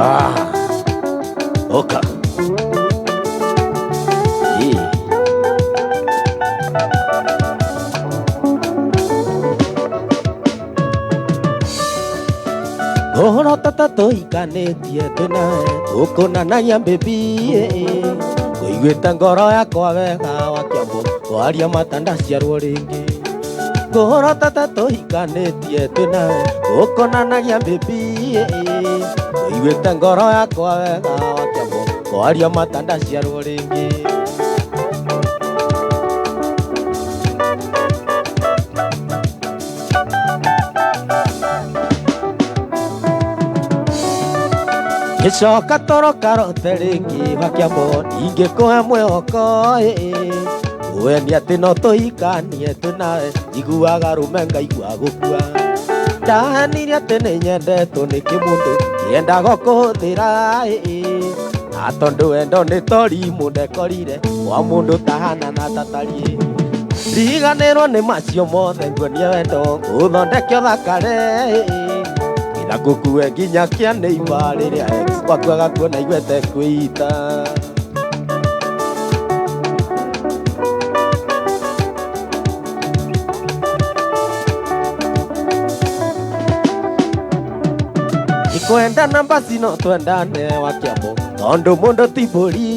Ah, oka. Ii. Ũhoro tata tũhikanĩtie twĩnawe tũkũnanagia mbĩbi ngũiguĩte ngoro yakwa wega wakĩambo kwaria matandaciarwo rĩngĩ ngũhoro tata tũhikanĩtie twĩnawe tũkũnanagia mbĩbi ngũiguĩte ngoro yakwa wega wakĩambo kwaria matandaciarwo rĩngĩ. Gĩcoka toro karote rĩngĩ wakĩambo ingĩkũhe mwĩhoko we nĩ atĩ no tũhikanie twĩnawe njiguaga rũme ngaigua gũkua ndahenire atĩ nĩ nyendetwo nĩ kĩmũndũ kĩendaga kũhũthĩra na tondũ wendo nĩ torimũ ndekorire kwa mũndũ tahana na tatariĩ riganĩrwo nĩ macio mothe nguonie wendo ngũthondeke ũthakare ngũkue nginya kĩa neiba rĩrĩa ex waku agakuona igwete kwĩita. Ikwendana basi no twendane wakĩambo tondũ mũndũ ti mbũri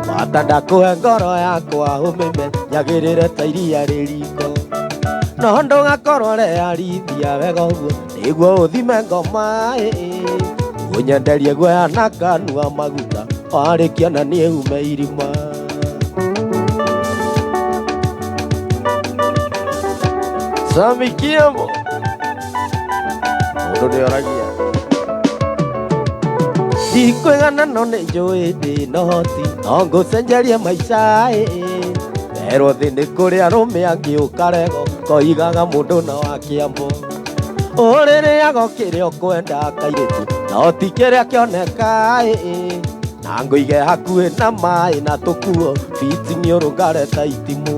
bata ndakũhe ngoro yakwa ũmĩme nyagĩrĩre ta iria rĩ riko no ndũgakorwo rearithia wega ũguo nĩguo ũthime ngoma ũnyenderie guoya na kanua maguta warĩkia na niĩ ume irima. Sami Kiambo mũndũ nĩoragia ndikwĩgana no nĩ njũĩ ndĩ na ũhoti no ngũcenjerie maica erwo thĩ nĩ kũrĩ arũme angĩ ũkarego koigaga mũndũ na wa Kĩambo ũrĩrĩaga kĩrĩa ũkwenda kairĩtu no ti kĩrĩa kĩoneka na ngũige hakuhĩ na maĩ na tũkuo biting'i ũrũngare ta itimũ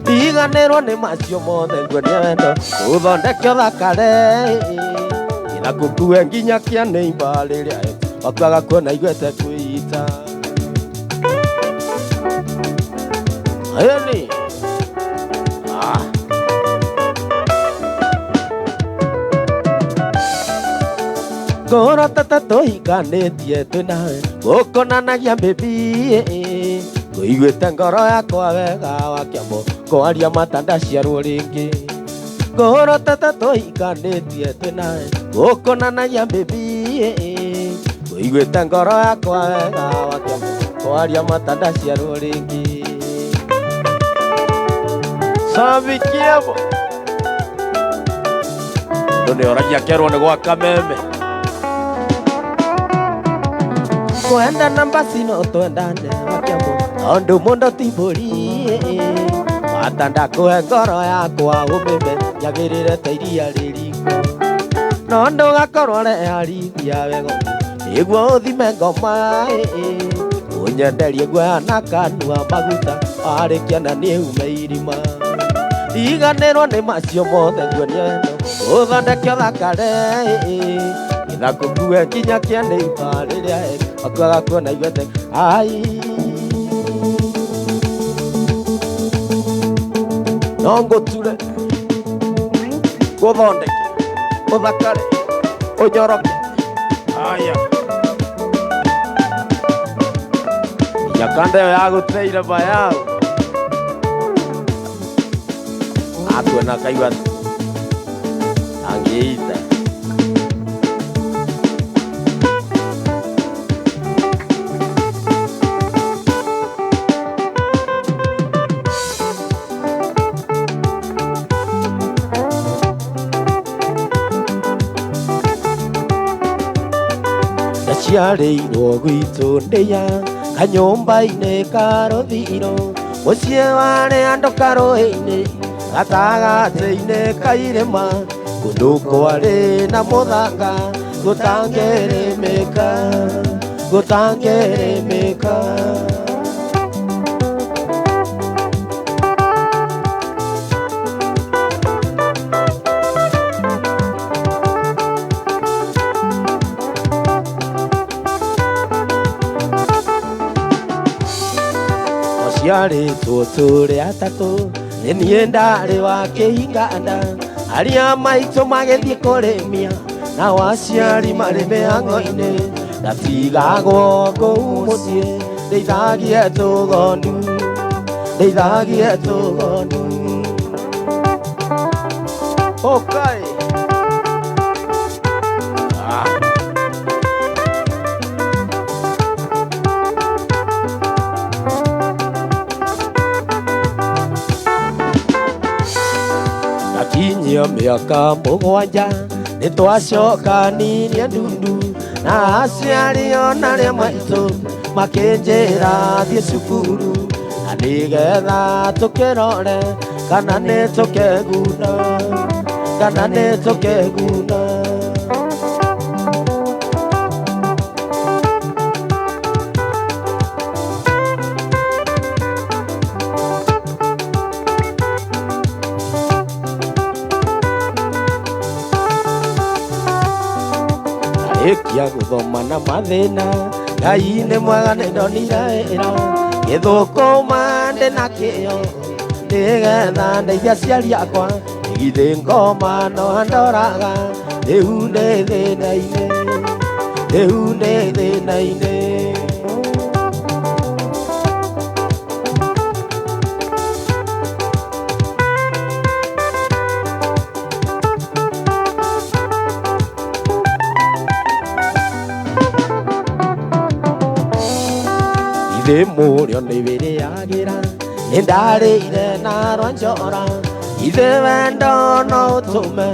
ndiganĩrwo nĩ macio mothe nguonie wendo ũthondeke ũthakare na ngũkue nginya kĩa neiba rĩrĩa waku agakuona igwete kwĩita. Ayani. Ah. Ngoro tata tũhikanĩtie twĩnawe gũkonanagia mbĩbi ngũiguĩte ngoro yakwa wega wakĩambo kwaria matandaciarwo rĩngĩ ngoro tata tũhikanĩtie twĩnawe gũkonanagia mbĩbi ngũiguĩte ngoro yakwa wega wakĩambo kwaria matandaciarwo rĩngĩ. Sami Kiambo mũndũ nĩoragia kerwo nĩ gwa kameme kwendana basi no twendane wakĩambo tondũ mũndũ ti mbũri bata ndakũhe ngoro yakwa ũmĩme nyagĩrĩre ta iria rĩ riko no ndũgakorwo reharithia wega nĩguo ũthime ngoma ũnyenderie guoya na kanua maguta warĩkia na niĩ ume irima ndiganĩrwo nĩ macio mothe nguonie wendo ũthondeke ũthakare na ngũkue nginya kĩa neiba rĩrĩa waku agakuona igwete ai no ngũture ngũthondeke ũthakare ũnyoroke aya nginya kanda ĩyo yagũteire bayau akuona akaigua angĩita. Ndaciarĩirwo gwitũ ndĩya kanyũmba-inĩ ka rũthiro mũciĩ warĩ andũ karũĩ-inĩ gatagatĩ-inĩ ka irĩma kũndũ kwarĩ na mũthanga gũtangĩrĩmĩka gũtangĩrĩmĩka. Twaciarĩtwo tũrĩ atatũ, nĩ niĩ ndarĩ wa kĩhinganda, arĩa maitũ magĩthiĩ kũrĩmia, nao aciari marĩ mĩhang'o-inĩ, ndatigagwo kũu mũciĩ, ndeithagie tũgondu, ndeithagie tũgondu. Okay. Ah. Ndakinyia mĩaka 7 nĩtwacokanirie ndundu, na aciari ona arĩa maitũ makĩnjĩra thiĩ cukuru, na nĩgetha tũkĩrore kana nĩtũkeguna, kana nĩtũkeguna. Ndarĩkia gũthoma na mathĩna, Ngai nĩ mwega nĩndonire wĩra, gĩthũkũma ndĩ na kĩyo, nĩgetha ndeithie aciari akwa, githĩ ngoma no andoraga, rĩu ndĩ thĩna-inĩ, rĩu ndĩ thĩna-inĩ. Githĩ mũrĩo nĩ wĩrĩagĩra, nĩndarĩire na rwa njora, githĩ wendo no ũtũme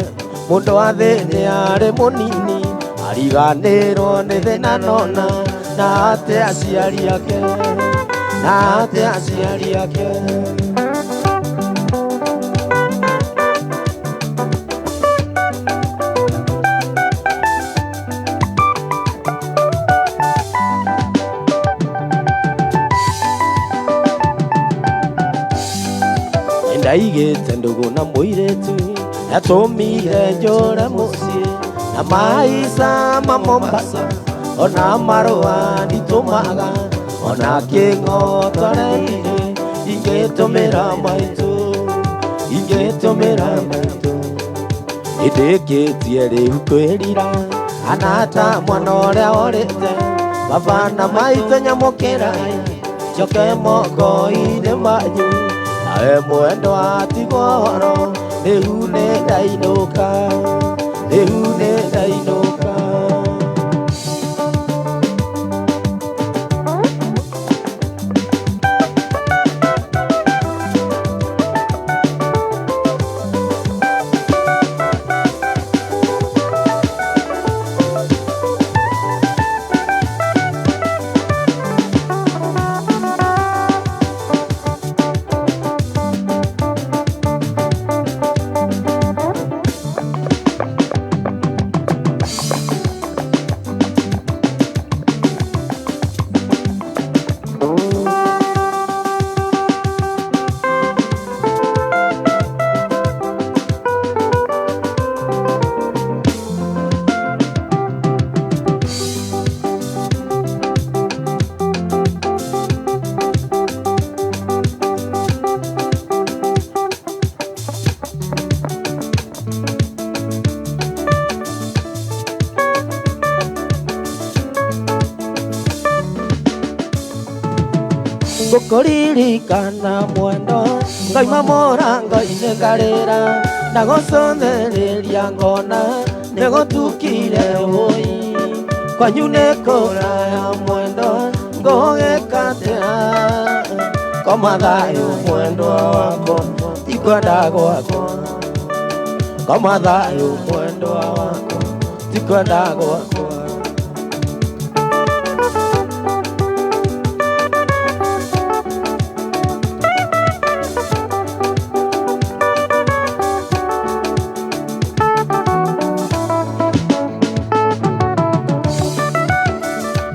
mũndũ athĩne arĩ mũnini, ariganĩrwo nĩ thĩna nona, na ate aciari ake, na ate aciari ake. Ndaigĩte ndũgũ na mũirĩtu, yatũmire njũre mũciĩ, na maica ma Mombasa, ona marũa nditũmaga, ona kĩng'otore ndirĩ, ingĩtũmĩra maitũ, ingĩtũmĩra maitũ. Nĩndĩkĩtie rĩu kwĩrira, anata mwana ũrĩa orĩte, baba na maitũ nyamũkĩrai, njoke moko-inĩ manyu, nawe mwendwa atigwo ũhoro, rĩu nĩndainũka, rĩu nĩndainũka. Ngũkũririkana mwendwa, ngaima mũrango-inĩ ngarĩra, ndagũcũthĩrĩria ngona nĩgũtukire ũi, kwanyu nĩ kũraya mwendwa, ngũgĩka atĩa, koma thayũ mwendwa wakwa, ti kwenda gwakwa, koma thayũ mwendwa wakwa, ti kwenda gwakwa.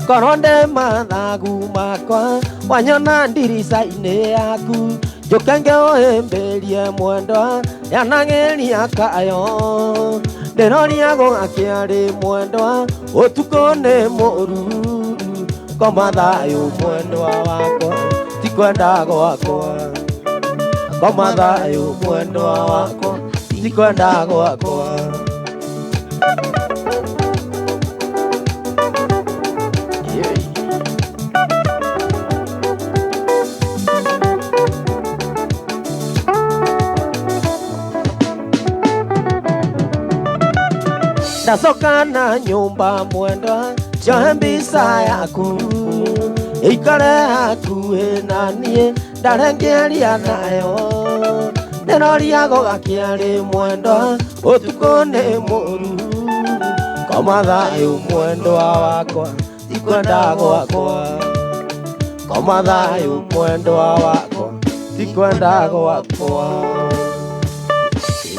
Korwo ndĩ mathagu makwa, wanyona ndirica-inĩ yaku, njũke ngĩũhĩmbĩrie mwendwa, yanagĩria kayo, ndĩroria gũgakĩa rĩ mwendwa, ũtukũ nĩ mũũru, koma thayũ mwendwa wakwa, ti Tikwenda gwakwa Koma thayũ mwendwa wakwa Tikwenda gwakwa Ndacoka na nyũmba mwendwa njohe mbica yaku ikare hakuhĩ na niĩ ndarengeria nayo ndĩroria gũgakĩarĩ mwendwa ũtukũ nĩ mũru koma thayũ mwendwa wakwa tikwenda gwakwa koma thayũ mwendwa wakwa tikwenda gwakwa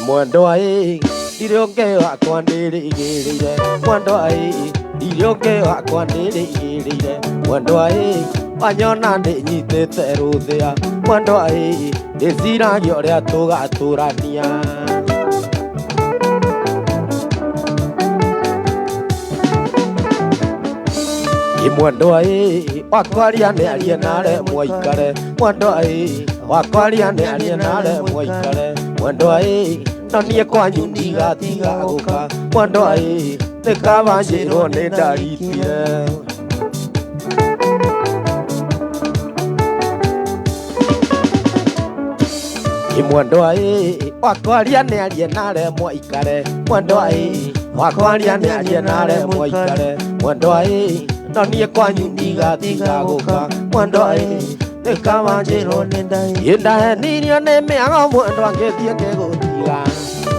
mwendwa ĩ ndirĩ ũngĩ wakwa ndĩrĩgĩrĩire mwendwa ĩ ndirĩ ũngĩ wakwa ndĩrĩgĩrĩire mwendwa ĩ wanyona ndĩnyitĩte rũthĩa mwendwa ĩ ndĩciragia ũrĩa tũgatũrania mwendwa ĩ wakwaria nĩ arie naremwo aikare mwendwa ĩ wakwaria nĩ arie naremwo aikare mwendwa ĩ no niĩ kwanyu ndigatiga gũka mwendwa ĩ nĩ kaba njĩrwo nĩ ndaritire mwendwa ĩ wakwaria nĩ arie naremwo aikare mwendwa ĩ wakwaria nĩ arie naremwo aikare mwendwa ĩ no niĩ kwanyu ndigatiga gũka mwendwa ĩ nĩ kaba njĩrwo nĩ ndahenirio nĩ mĩago mwendwa ngĩthiĩ ngĩgũtiga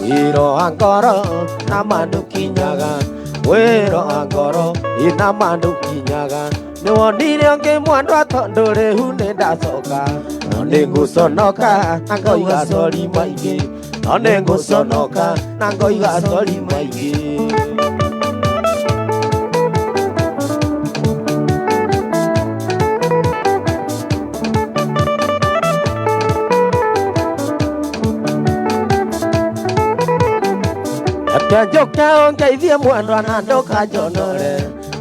wĩro wa ngoro na mandukinyaga wĩro wa ngoro ĩna mandukinyaga nĩwonire ũngĩ mwendwa tondũ rĩu nĩ ndacoka no nĩngũconoka na ngoiga sori maingĩ no nĩngũconoka na ngoiga sori maingĩ Njoke ũngeithie mwendwa na ndũkanjonore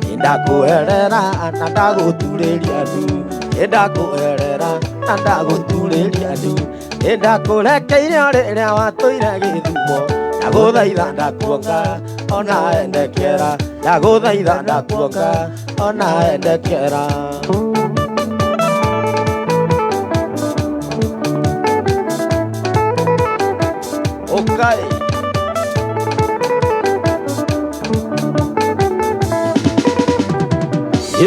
nĩndakũherera na ndagũturĩria ndu nĩndakũherera na ndagũturĩria ndu nĩndakũrekeire o rĩrĩa watũire gĩthumo ndagũthaitha ndakuonga ona endekera ndagũthaitha ndakuonga ona endekera Okay.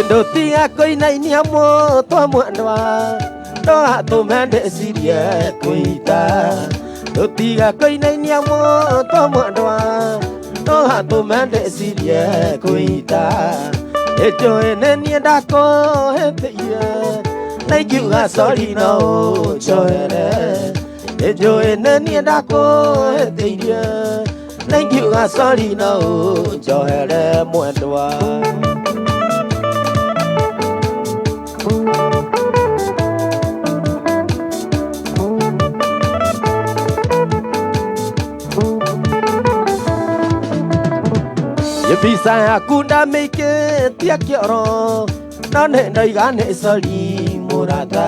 Ndũtiga kũinainia mũtwe mwendwa ndũgatũme ndĩcirie kwĩita ndũtiga kũinainia mũtwe mwendwa ndũgatũme ndĩcirie kwĩita nĩnjũĩ nĩ niĩ ndakũhĩtĩirie na ingiuga sori no ũnjohere nĩnjũĩ nĩ niĩ ndakũhĩtĩirie na ingiuga sori no ũnjohere mwendwa Mbica yaku ndamĩikĩtie kĩoro no nĩ ndoiga nĩ sori mũrata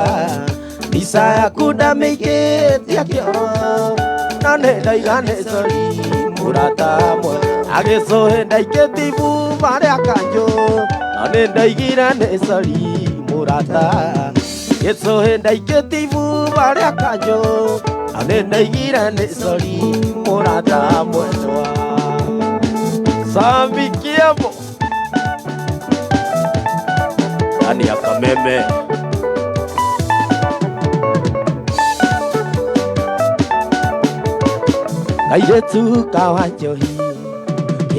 mbica yaku ndamĩikĩtie kĩoro no nĩ ndoiga nĩ sori mũrata agĩcũhĩ ndaikĩtie ibuba rĩa kanjũ no nĩ ndoigire nĩ sori mũrata gĩcũhĩ ndaikĩtie ibuba rĩa kanjũ no nĩ ndoigire nĩ sori mũrata mwendwa Sambi Kiambo ndani ya Kameme. Kairĩtu ka njohi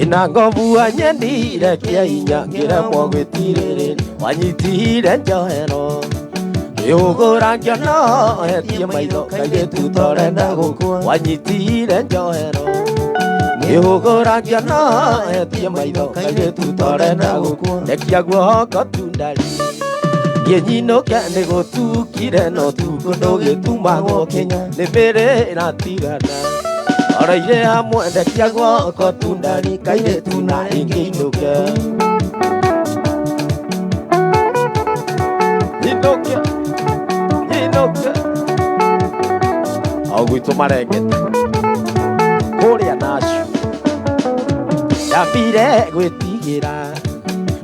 ina ngobu anyendire kia inya ngĩremwo gwĩtirĩrĩria wanyitire njohero ngĩũgũra ngĩona hetie maitho kairĩtu torenda gũkua wanyitire njohero ngĩũgũra ngĩona hetie maitho kairĩtu torenda gũkua rekia guoko tundari ngĩnyinũke nĩgũtukire no tukũ ndũgĩtumagwo Kenya nĩ mĩrĩ ĩratigana Oroire hamwe ndekia guoko tundari kairĩtu na ĩngĩinũke inũke. Inũke o gwitũ marengete kũrĩa nacio ndambire gwĩtigĩra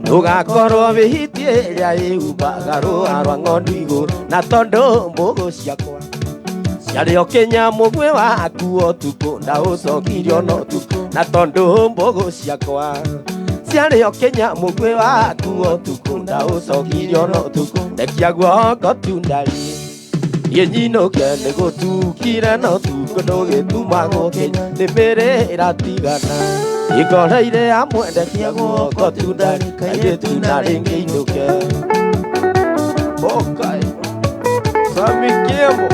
ndũgakorwo wĩhitie ĩrĩa ĩhumbaga rũa rwa ng'ondu igũrũ na tondũ mbũgũ ciakwa ciarĩ o kĩnya mũgwĩ waku ũtukũ ndaũcokirio no ũtukũ na tondũ mbũgũ ciakwa ciarĩ o kĩnya mũgwĩ waku ũtukũ ndaũcokirio no ũtukũ ndekia guoko tu ndari niĩ nyinũke nĩ gũtukire no tukũ ndũgĩtuma gũkinya nĩ mĩrĩ ĩratigana ikoreire amwe ndekia guoko tu ndari kairĩtu na rĩngĩ inũke. Okay. Sami Kiembo.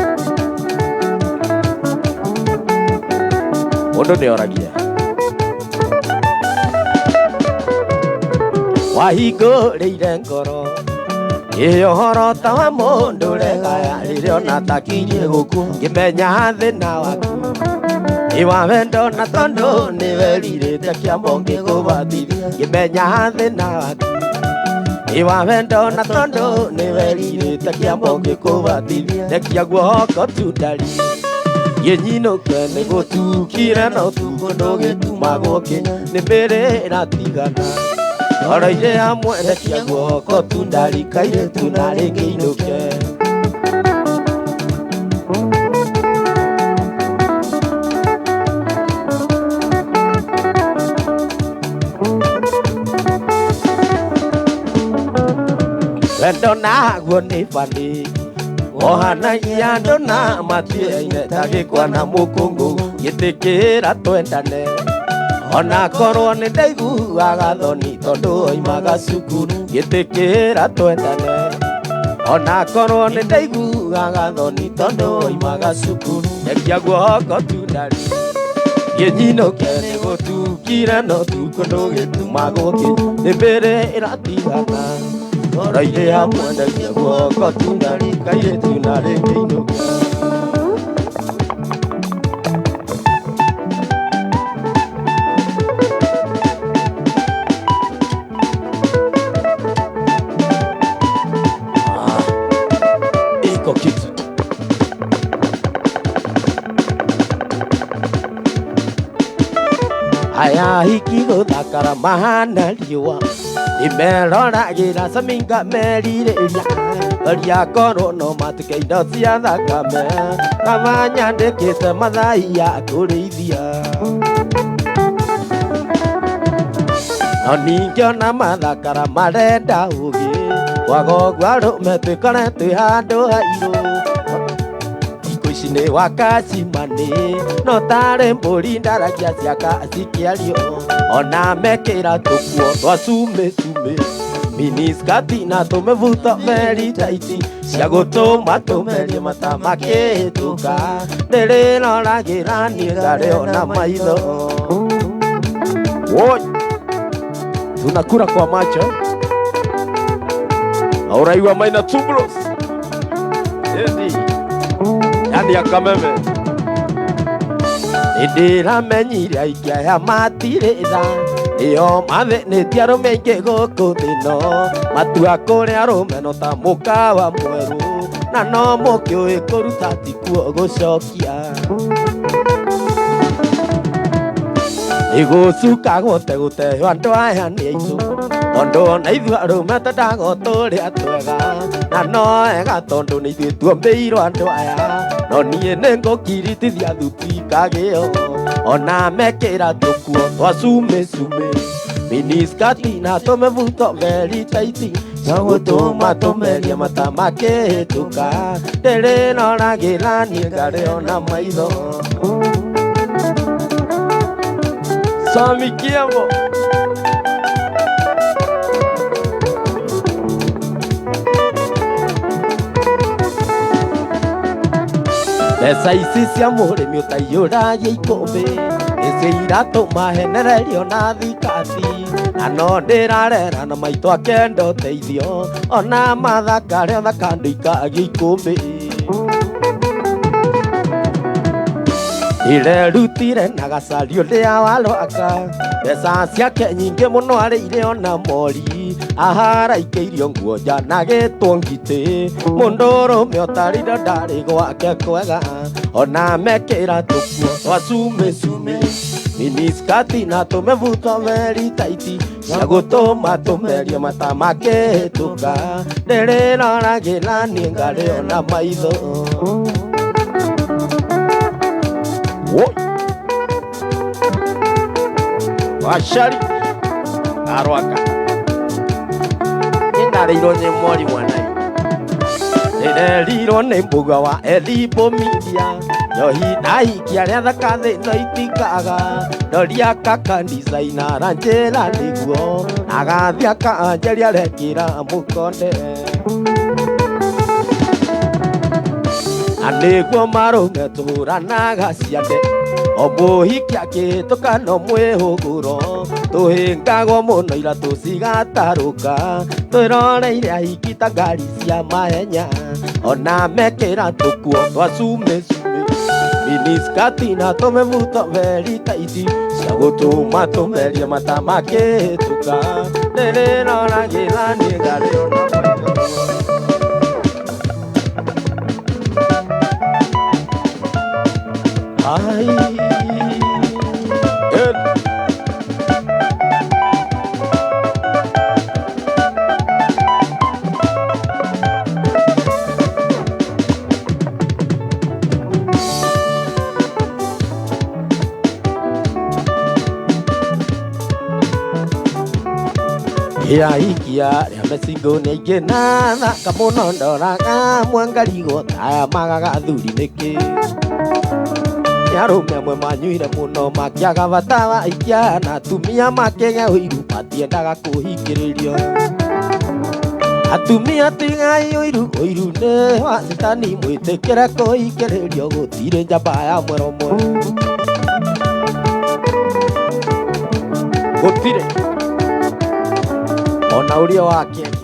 Mũndũ nĩ oragia wahingũrĩire ngoro ĩ ũhoro ta wa mũndũ regaya rĩrĩa ona takirie gũkua ngĩmenya thĩna waku nĩ wa wendo na tondũ nĩ werirĩte kĩambo ngĩkũbatithia ngĩmenya thĩna waku nĩ wa wendo na tondũ nĩ werirĩte kĩambo ngĩkũbatithia ndekia guoko tu ndari niĩ nyinũke nĩ gũtukire no tukũ ndũgĩtuma gũkinya nĩ mĩrĩ ĩratigana ngoroire amwe ndekia guoko tu ndari kairĩtu na rĩngĩ inũke. Wendo naguo nĩ bani ohanagia andũ na matiaine ta gĩkwa na mũkũngũ gĩtĩkĩra twendane ona korwo nĩ ndaiguaga thoni tondũ oimaga cukuru gĩtĩkĩra twendane ona korwo nĩ ndaiguaga thoni tondũ oimaga cukuru ndekia guoko tu ndari niĩ nyinũke nĩ gũtukire no tukũ ndũgĩtuma gũkinya nĩ mĩrĩ ĩratigana ngoroire hamwe ndekia guoko tu ndari kairĩtu na rĩngĩ inũke. Iko kitu. Aya hiki gũthakara mahana riũa nĩmeroragĩra caminga merirĩria ria korwo no matuke indo cia thakame kama nyandĩkĩte mathai ya kũrĩithia no ningĩ ona mathakara marenda ũgĩ kwaga ũguo arũme twĩkore twĩ handũ hairũ thikũ ici nĩ wakacimani no tarĩ mbũri ndaragia ciaka cikĩario ona mekĩra tũkuo twa cumĩ cumĩ miniskati na tũmĩbuto meri taiti cia gũtũma tũmerie mata makĩhĩtũka ndĩrĩroragĩra niĩ ngarĩ ona maitho. Woi, tunakula kwa macho na uraiwa maina tublos edi yani ya kameme nĩndĩramenyire aikia aya matirĩ tha nĩo mathĩnĩtie arũme aingĩ gũkũ thĩ-ĩno matua kũrĩa arũme no ta mũkawa mwerũ na no mũkĩũĩ kũruta tikuo gũcokia nĩgũcukagwo tegũtehwo andũ aya nĩ aitũ tondũ ona ithuĩ arũme twendagwo tũrĩa twega na no ega tondũ nĩ ithuĩ tuombĩirwo andũ aya no niĩ nĩngũkiritithia thuti kagĩo ona mekĩra tũkuo twa cumĩ cumĩ miniskati na tũmĩbuto meri taiti cia gũtũma tũmerie mata makĩhĩtũka ndĩrĩroragĩra niĩ ngarĩ ona maitho. Sami Kiembo. Mbeca ici cia mũrĩmi ũtaiyũragia ikũmbĩ nĩcio iratũma henererio na thikati na no ndĩrarera na maitũ akenda ũteithio ona mathaka arĩa thaka ndĩikagia ikũmbĩ irerutire na gacario ndĩa wa rwaka mbeca ciake nyingĩ mũno arĩire ona mori Aharaikĩirio nguo nja na gĩtwo ngitĩ. Mũndũrũme ũtarĩ ndarĩ gwake kwega. Ona mekĩra tũkuo twa cumĩ cumĩ. Miniskati na tũmĩbuto very tight. Cia gũtũma tũmerie mata makĩhĩtũka. Ndĩrĩroragĩra niĩ ngarĩo na maitho. Woi. Wacari arwaka. Nĩndarĩirwo nĩ mwori mwanai. Ndĩrerirwo nĩ mbũga wa Elibo Media. Njohi ndahikia arĩa thaka thĩ no itikaga. Ndoria kaka designer aranjĩra nĩguo. Agathiĩ akanjeria arekĩra mũkonde. Na nĩguo marũme tũhũranaga ciande. O mũhiki akĩhĩtũka no mwĩhũgũro. Tũhĩngagwo mũno iratũ cigatarũka. Twĩroreire ahiki ta ngari cia mahenya. Ona mekĩra tũkuo twa cumĩ cumĩ. Miniskati na tũmĩbuto very tight. Cia gũtũma tũmerie mata makĩhĩtũka. Ndĩrĩroragĩra niĩ ngarĩo na maitho. Ai. Ĩrahikia rĩa mecingo nĩ aingĩ na thaka mũno ndoraga mwangarigwo taya magaga athuri nĩkĩ. Nĩ arũme amwe manyuire mũno makĩaga bata wa ikia na atumia makĩgĩa ũiru matiendaga kũhingĩrĩrio. Atumia tigai ũiru, ũiru nĩ wa citani mwĩtĩkĩre kũhingĩrĩrio gũtirĩ njamba ya mwera ũmwe. Gũtirĩ. Ona ũrĩa wa keki.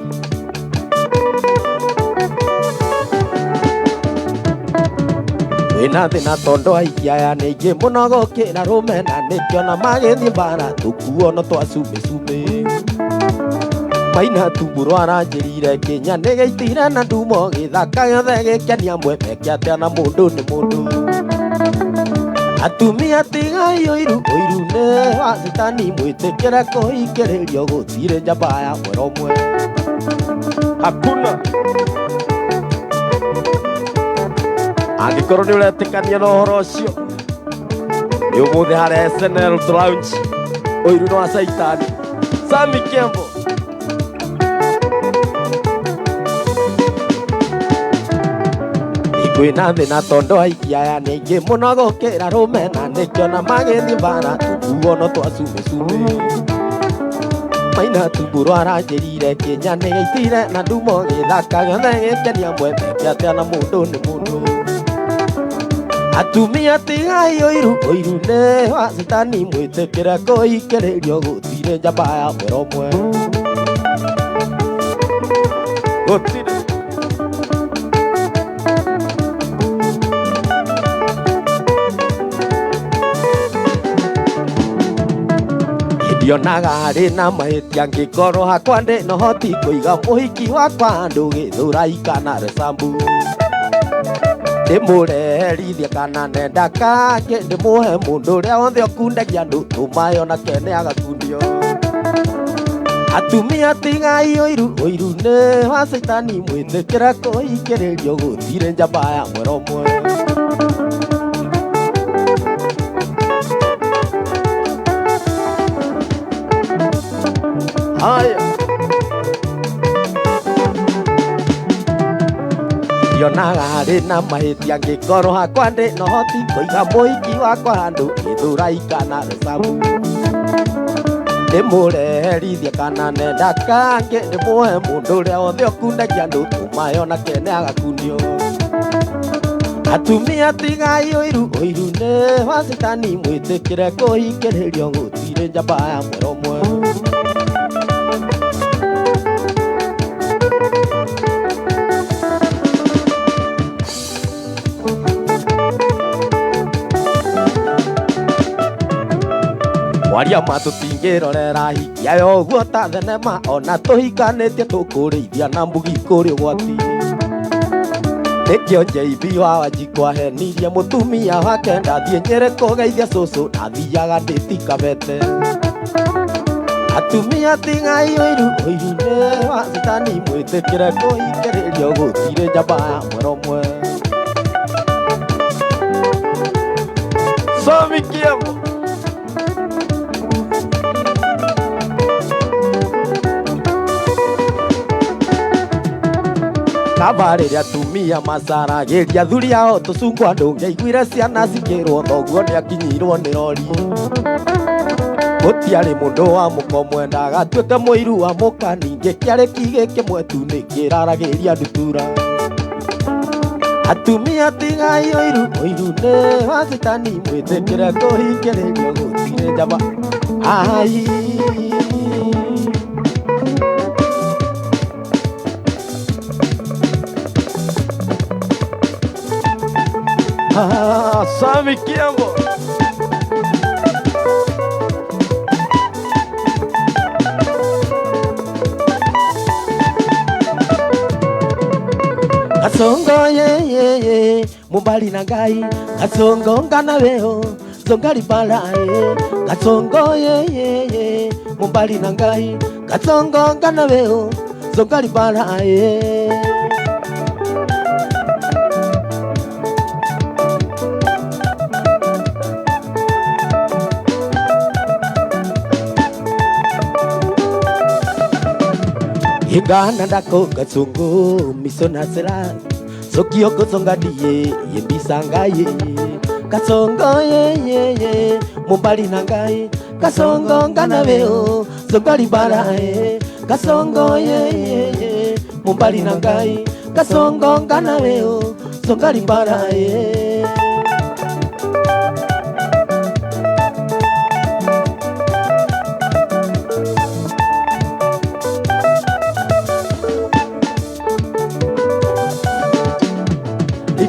Wĩna thĩna tondũ ahiki aya nĩ aingĩ mũno gũkĩra rũme na nĩkĩo na magĩthiĩ mbara tũkuo no twa cumĩ cumĩ. Maina Tumburũ aranjĩrire Kenya nĩ gĩitire na ndumo gĩthaka gĩothe gĩkenia amwe meke atĩa na mũndũ nĩ mũndũ. Atumia tigai ũiru, ũiru nĩ wa citani mwĩtĩkĩre kũhingĩrĩrio gũtirĩ njamba ya mwera ũmwe. Hakuna. Angĩkorwo nĩ ũretĩkania na ũhoro ũcio, nĩ ũmũthĩ harĩa SNL Lounge, ũiru nĩ wa caitani. Sami Kembo. Kwĩna thĩna tondũ ahiki aya nĩ aingĩ mũno gũkĩra rũme na nĩkĩo na magĩthiĩ mbara tũkuo no twa cumĩ cumĩ. Maina Tumburũ aranjĩrire Kenya nĩ gĩitire na ndumo gĩthaka gĩothe gĩkenia amwe meke atĩa na mũndũ nĩ mũndũ. Atumia tigai ũiru, ũiru nĩ wa citani mwĩtĩkĩre kũhingĩrĩrio gũtirĩ njamba ya mwera ũmwe. Gũtirĩ. Ndionaga harĩ na mahĩtia ngĩkorwo hakwa ndĩ na ũhoti kũiga mũhiki wakwa handũ gĩthũrai kana Roysambu. Ndĩmũreherithie kana nenda kangĩ ndĩmũhe mũndũ ũrĩa wothe ũkundagia andũ tũmae onake nĩ agakundio. Atumia tigai ũiru, ũiru nĩ wa caitani mwĩtĩkĩre kũhingĩrĩrio gũtirĩ njamba ya mwera ũmwe. Haya. Ndionaga harĩ na mahĩtia ngĩkorwo hakwa ndĩ na ũhoti kũiga mũhiki wakwa handũ gĩthũrai kana Roysambu. Ndĩmũreherithie kana nenda kangĩ ndĩmũhe mũndũ ũrĩa wothe ũkundagia andũ tũmae onake nĩ agakundio. Atumia tigai ũiru, ũiru nĩ wa citani mwĩtĩkĩre kũhingĩrĩrio gũtirĩ njamba ya mwera ũmwe. Kwaria ma tũtingĩrorera hiki ayo ũguo ta thenema ona tũhikanĩtie tũkũrĩithia na mbugi kũrĩ ũgwati. Nĩkĩo JB wa Wanjikũ ahenirie mũtumia wake ndathiĩ Nyĩrĩ kũgeithia cũcũ na thiaga ndĩtikabete. Atumia tigai ũiru ũiru nĩ wa citani mwĩtĩkĩre kũhingĩrĩrio gũtirĩ njamba ya mwera ũmwe. Sami Kiambo. Kaba rĩrĩa atumia macaragĩria athuri ao tũcungwa ndũngĩaiguire ciana cikĩrwo thoguo nĩakinyirwo nĩ rori. Gũtiarĩ mũndũ wa mũko mwendaga atuĩke mũiru wa mũka ningĩ kĩarĩ kigĩ kĩmwe tu nĩkĩraragĩria ndutura. Atumia tigai ũiru ũiru nĩ wa citani mwĩtĩkĩre kũhingĩrĩrio gũtirĩ njamba. Ai. Ah, Sami Kiambo. Kasongo ye ye ye mubali na ngai kasongo ngana weo zonga libala ye kasongo ye ye ye mubali na ngai kasongo ngana weo zonga libala ye. Ingana ndako kasungu misona sela sokio kozonga diye yembisanga ye kasongo ye ye ye mobali na ngai kasongo ngana weo zonga libala ye kasongo ye ye ye mobali na ngai kasongo ngana weo zonga libala ye.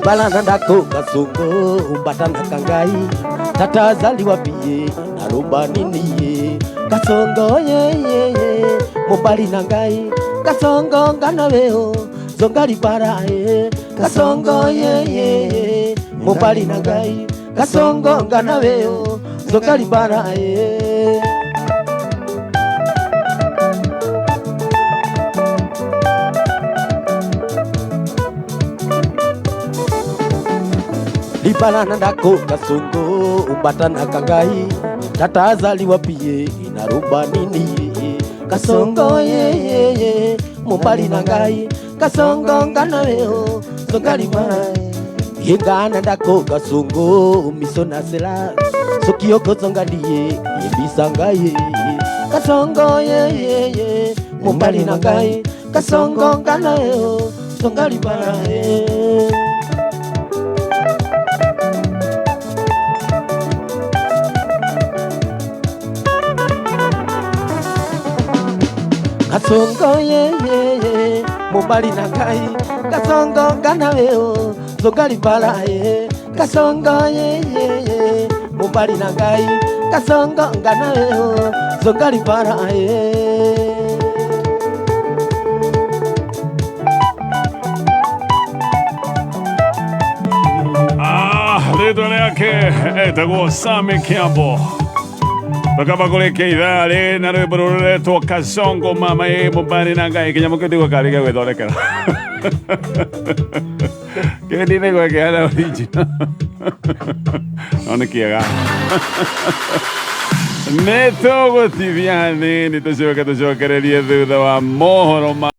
Balana ndako kasungu umbatana kangai tata zaliwa biye naruba nini ye kasongo ye ye ye mobali na ngai kasongo ngana weo zonga libala ye kasongo ye ye ye mobali na ngai kasongo ngana weo zonga libala ye. Libalana ndako kasungu umbatana kangai tata azaliwa piye inaruba nini ye kasongo ye ye ye mobali na ngai kasongo ngana weo zonga libala yengana ndako kasungu misona sela sokio kozonga diye yebisanga ye kasongo ye ye ye mobali na ngai kasongo ngana weo zonga libala ye. Kasongo ye ye ye mobali na ngai kasongo ngana weo zonga libala ye kasongo ye ye ye mobali na ngai kasongo ngana weo zonga libala ye. Ah, rĩtwa rĩake etagwo Sami Kiambo. Bakaba kũrĩkia ithaa rĩ na rwĩmbo rũretwo Kasongo mama ĩ mobali na ngai kĩnyamũ kĩu ndigua karĩ gĩa gwĩthondekera kĩndĩ nĩguo kĩhana original no nĩ kĩega nĩ tũgũtithia hanini tũcoke tũcokererie thutha wa mohoro ma